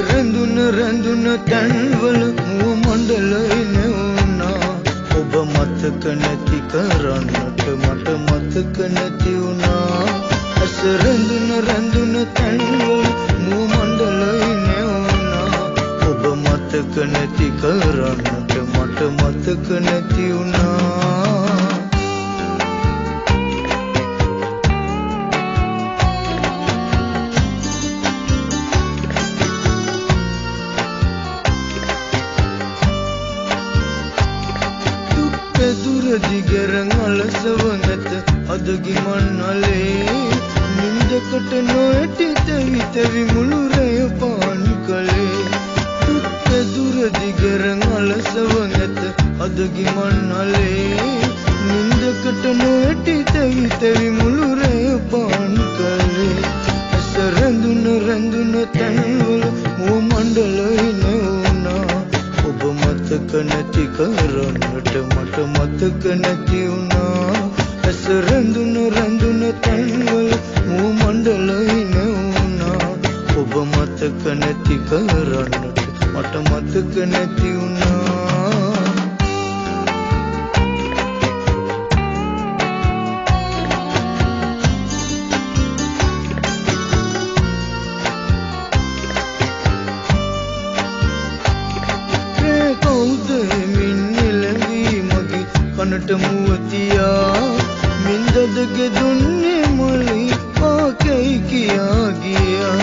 රැඳුන රැඳුන තැන්වල මුව මණ්ඩල එනවුණා. ඔබ මතක නැති කරන්නට මට මතක නැති වුණා. ඇස රැඳුන රැඳුන තැන්වල මුව මණ්ඩල එනවුණා. ඔබ මතක නැති කරන්නට මට මතක නැති වුණා. දුර දිගරන් අලසව නැත අද ගිමන් අලේ. නින්දකට නොඇටි තෙවි තෙවි මුළු රැය පාන් කළේ. දුක් දුර දිගරන් අලසව නැත අද ගිමන් අලේ. නින්දකට නොඇටි තෙවි තෙවි මුළු රැය පාන් කළේ. ඇස රැඳුන රැඳුන තැන්වල මුව මණ්ඩල එනවුණා. ඔබ මතක නැති කරන්නට මට මතක නැති වුණා. ඇස රැඳුන රැඳුන තැන්වල මුව මණ්ඩල එනවුණා. ඔබ මතක නැති කරන්නට මට මතක නැති වුණා. කවුද මින් එළඹී මගේ කනට මුව තියා මින්දදගේ දුන්නේ මලි පාකැයි කියා ගියා.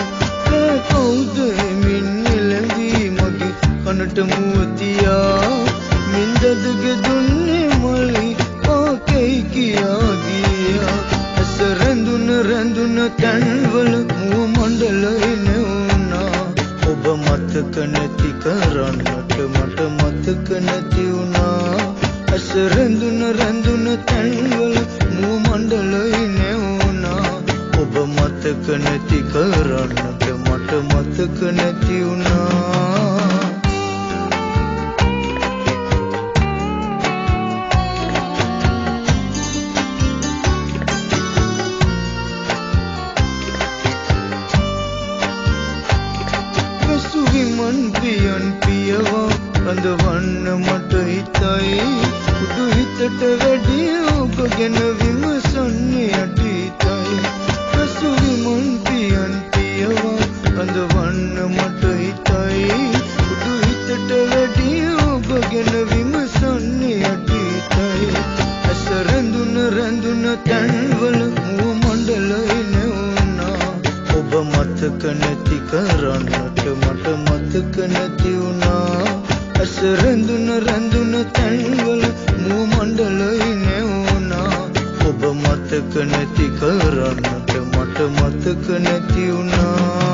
කවුද මින් එළඹී මගේ කනට මුව තියා මින්දදගේ දුන්නේ මලි පාකැයි කියා ගියා. ඇස රැඳුන රැඳුන තැන්වල මුව මණ්ඩල එනවුණා. ඔබ මතක නැති කරන්නට මට මතක නැති වුණා. ඇස රැඳුන රැඳුන තැන්වල මුව මණ්ඩල එනවුණා. ඔබ මතක නැති කරන්නට මට මතක නැති වුණා. විමන් පියන් පියවා රඳවන්න මට හිතයි. උඩු හිතට වැඩිය ඔබ ගැන විමසන්නේ අතීතයි. පසු විමන් පියන් පියවා රඳවන්න මට හිතයි. උඩු හිතට වැඩිය ඔබ ගැන විමසන්නේ අතීතයි. ඇස රැඳුන රැඳුන තැන්වල මුව මණ්ඩල එනවුණා. ඔබ මතක නැති කරන්නට මට මතක නැති වුණා. ඇස රැඳුන රැඳුන තැන්වල මුව මණ්ඩල එනවුණා. ඔබ මතක නැති කරන්නට මට මතක නැති වුණා.